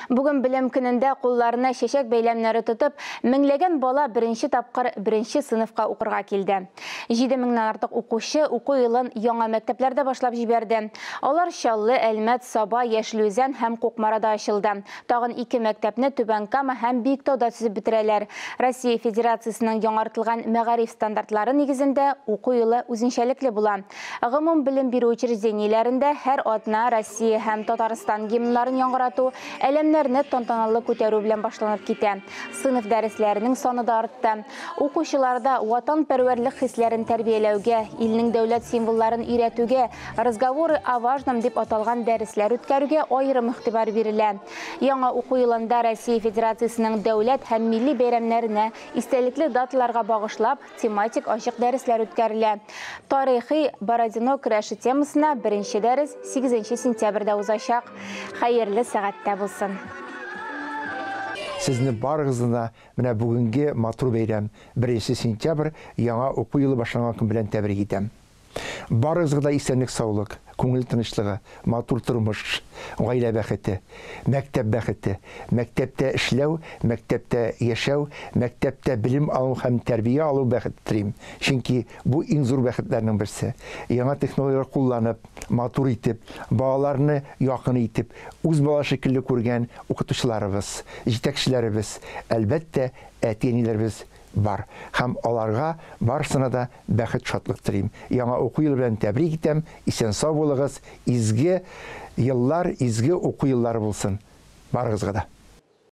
Бүген Белем көнендә кулларына чәчәк бәйләмнәре тотып, меңләгән бала беренче тапкыр беренче сыйныфка укырга килде. 7 меңнән артык укучы уку елын яңа мәктәпләрдә башлап җибәрде. Алар Чаллы, Әлмәт, Саба, Яшел Үзән һәм Кукмарада ачылды. Тагын ике мәктәпне Түбән Кама һәм Биектауда төзеп бетерәләр. Россия Федерациясенең яңартылган мәгариф стандартлары нигезендә уку елы үзенчәлекле була. Гомум белем бирү учреждениеләрендә һәр атна Россия һәм Татарстан гимннарын яңгырату, әләмнәрне тантаналы күтәрү белән башланып китә. Сыйныф дәресләренең саны да артты. Укучыларда ватанпәрвәрлек хисләрен тәрбияләүгә, илнең дәүләт символларын өйрәтүгә, «Разговоры о важном» дип аталган дәресләр үткәрүгә аерым игътибар бирелә. Яңа уку елында Россия Федерациясенең дәүләт һәм милли бәйрәмнәренә, истәлекле даталарга багышлап, тематик ачык дәресләр үткәрелә. Тарихи Бородино көрәше темасына беренче дәрес 8 сентябрьдә узачак. Хәерле сәгатьтә булсын. Сезне барыгызны да менә бүгенге матур бәйрәм, 1 сентябрь, яңа уку елы башланган көн белән тәбрик итәм. Барыгызга да исәнлек, саулык, күңел тынычлыгы, матур тормыш, гаилә бәхете, мәктәп бәхете, мәктәптә эшләү, мәктәптә яшәү, мәктәптә белем алу һәм тәрбия алу бәхете телим. Чөнки бу иң зур бәхетләрнең берсе. Яңа технологияләр кулланып, матур итеп, балаларны якын итеп, үз бала шикелле күргән укытучыларыбыз, җитәкчеләребез, әлбәттә, әти-әниләребез бар. Һәм аларга барысына да бәхет, шатлык телим. Яңа уку елы белән тәбрик итәм. Исән сау булыгыз. Изге еллар, изге уку еллары булсын. Барыгызга да.